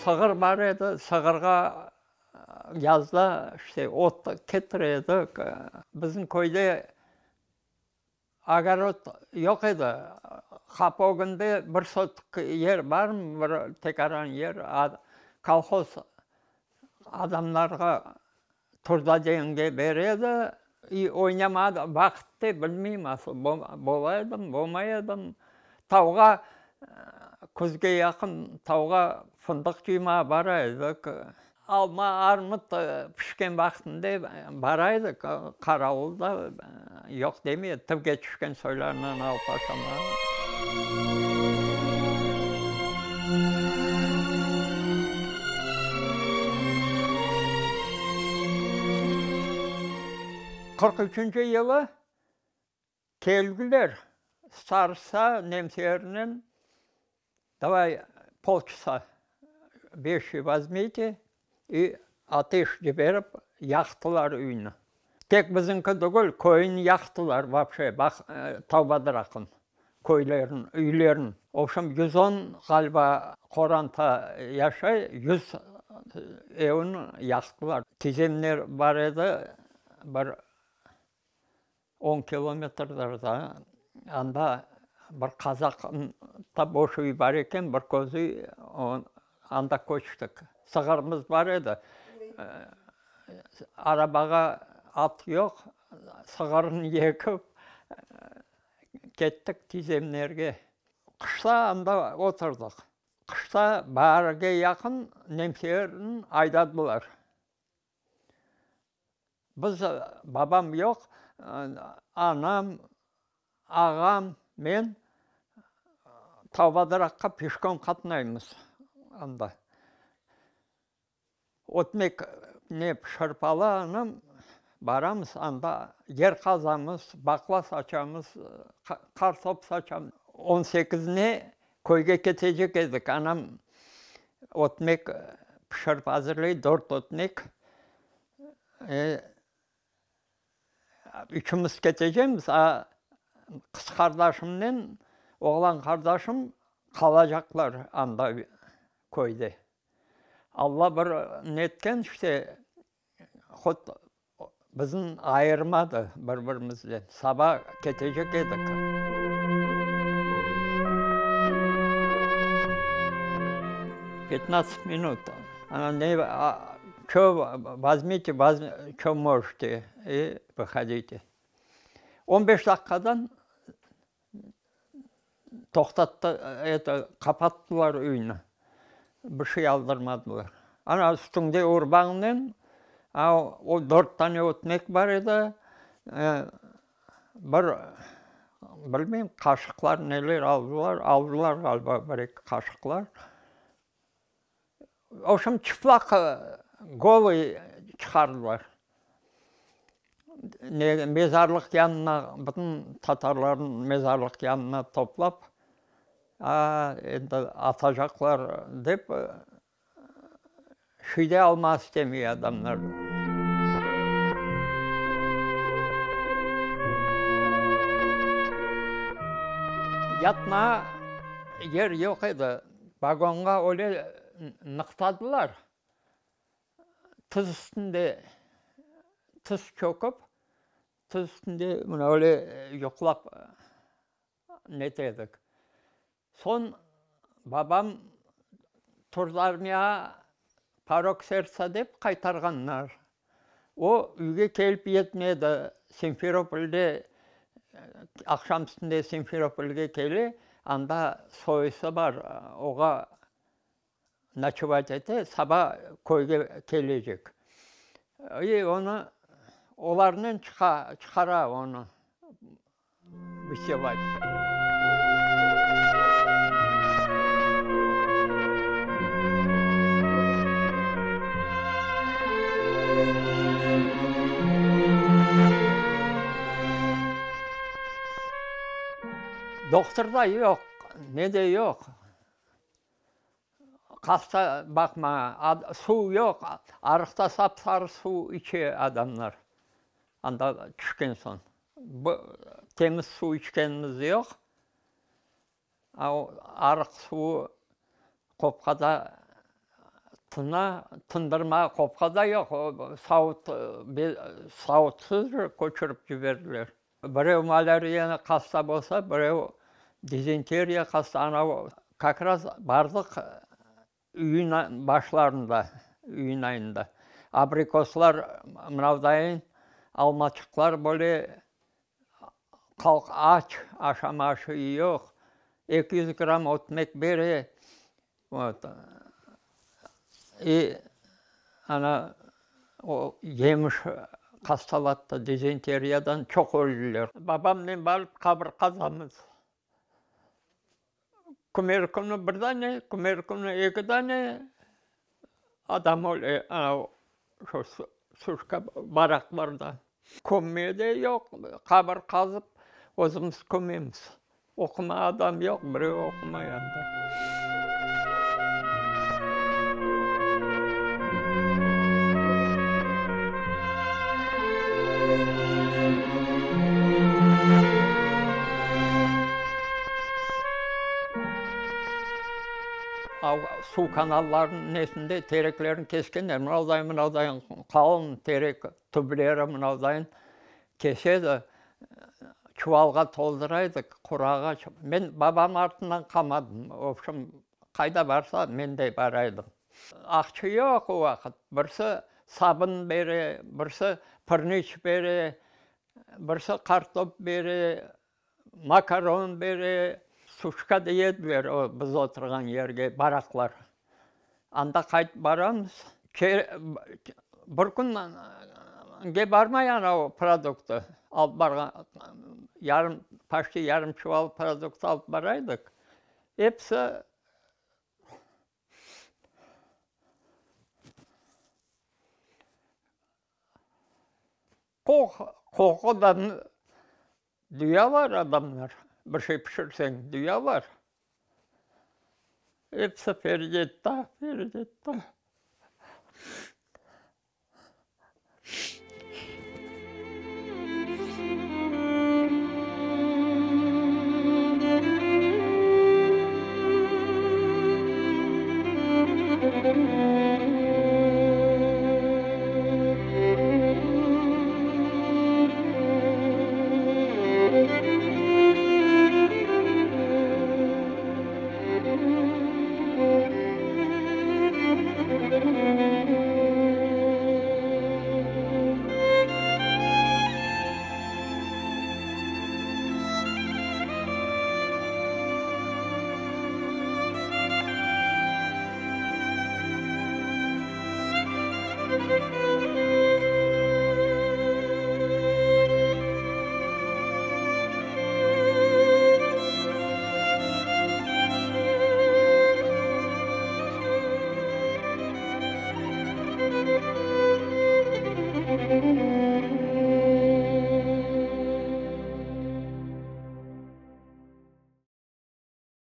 Sığır bar edi, sığırğa yazda işte ot ketire edik. Bizim köyde Ogorod yoq edi. Qapı ögünde bir sotık yer bar, bir tekaran yer, kolhoz adamlarğa turda degenge bere edi. İ oynamağa vaqıt da bilmeyim asıl, bola edim, bolmay edim. Tavğa küzge yaqın tavğa fındıq cıymağa bara edik. Alma, armut pişken vaqtında bara edik, qaravul da yoq demey edi, tilge tüşken soylarından alıp aşamağa. 43 yılı Keldiler starsa nemselernen, davay polçasa veşi vozmite, i ateş ciberip yaqtılar üyni. Tek biziñki tügül, köyni yaqtılar vapşe, baq, Tavbadraqnıñ köylerin, üylerin. Vobşem, 110 ğaliba qoranta yaşay, 100 evni yaqtılar. Tizemler bar edi, bir On kilometrdir da, anda bir qazaqta boş üy bar eken, bir köz üy, anda köçtik. Sığırımız bar edi, arabağa at yoq, sığırnı yekip kettik tizemlerge. Qışta anda oturdıq. Qışta baarge yaqın nemselerni aydadılar. Biz, babam yoq, anam, ağam, men Tavbadraqqa peşkom qatnaymız anda. Ötmek ne pişirip ala anam, baramız anda, yer qazamız, baqla saçamız, qartop saçamız. On sekizine Köyge ketecek edik, anam ötmek pişirip azırlay, dört ötmek. Üçümiz ketecekmiz, a qız qardaşımnen oğlan qardaşım qalacaqlar anda köyde. Alla bir netken işte, hot Bizni ayırmadı bir-birimizden. Saba ketecek edik. Pyatnadtsat minut. Ana ne, ço vozmite, ço možete, i vıhodite. On beş daqqadan Toqtattı, eto, qapattılar üyni. Bir şey aldırmadılar. Ana, üstüñde urbañnen, a o dört tane ötmek bar edi, bir, bilmeyim, qaşıqlar, neler aldılar, aldılar ğaliba bir-eki qaşıqlar. Vobşem, çıplaq, golıy çıqardılar. Ne, mezarlıq yanına, bütün tatarlarnı mezarlıq yanına toplap, a, endi atacaqlar dep, şüyde almağa istemey adamlar. Yatmağa yer yoq edi. Vagonğa öyle nıqtadılar, tiz üstünde tiz çökip, tiz üstünde mına öyle yuqlap nete edik. Soñ babam Turdarmiyağa porok serdtsa dep qaytarğanlar. O, üyge kelip yetmedi, Simferopolde, aqşam üstünde Simferopolge kele, anda soyusı bar, oğa noçevat ete, saba köyge kelecek. İ onı olarnen çıqa, çıqara onı. Vıselat. Doqtur da yoq, ne de yoq. Hasta baqma, suv yoq, arıqta sap-sarı suv içe adamlar, anda tüşken soñ. Temiz suv içkenimiz yoq, arıq suvı qopqada. Tına, tındırmağa qopqa da yoq, savut, savutsız köçürip ciberdiler. Birev malâriyanı hasta bolsa, birev dizenteriya hasta, anav kak raz bardıq iyün başlarında, iyün ayında. Abrikoslar mınavdayın, almaçıqlar böyle, halq aç, aşama şeyi yoq, 200 gramm ötmek bere, Vot. İ ana o yemiş hastalattı, dizenteriyadan çoq öldüler. Babamnen barıp qabir qazamız. Kümer künü bir dane, kümer künü eki dane adam öle, ana şu suşka baraklarda. Kömme de yoq, qabir qazıp özümiz kömemiz. Oquma adam yoq, birev oqumay anda. Suv kanallarınıñ nesinde tereklerni keskenler, mınavdayın, mınavdayın qalın terek tübleri mınavdayın kesedi. Çuvalğa tolduraydık, qurağa. Men babam artından qalmadım, vobşem, qayda barsa, men de baraydım. Aqça yoq o vaqıt. Birisi sabın bere, birisi pirniç bere, birisi qartop bere, makaron bere. Suşka dey ediler o biz oturğan yerge, baraklar. Anda qaytıp baramız. Bir künge barmay ana produktı alıp barğan, yarım, poçti yarım çuval produkt alıp baraydık. Episi qoqudan duyalar adamlar, bir şey pişirseñ duyalar. Episi Feridetta, Feridetta.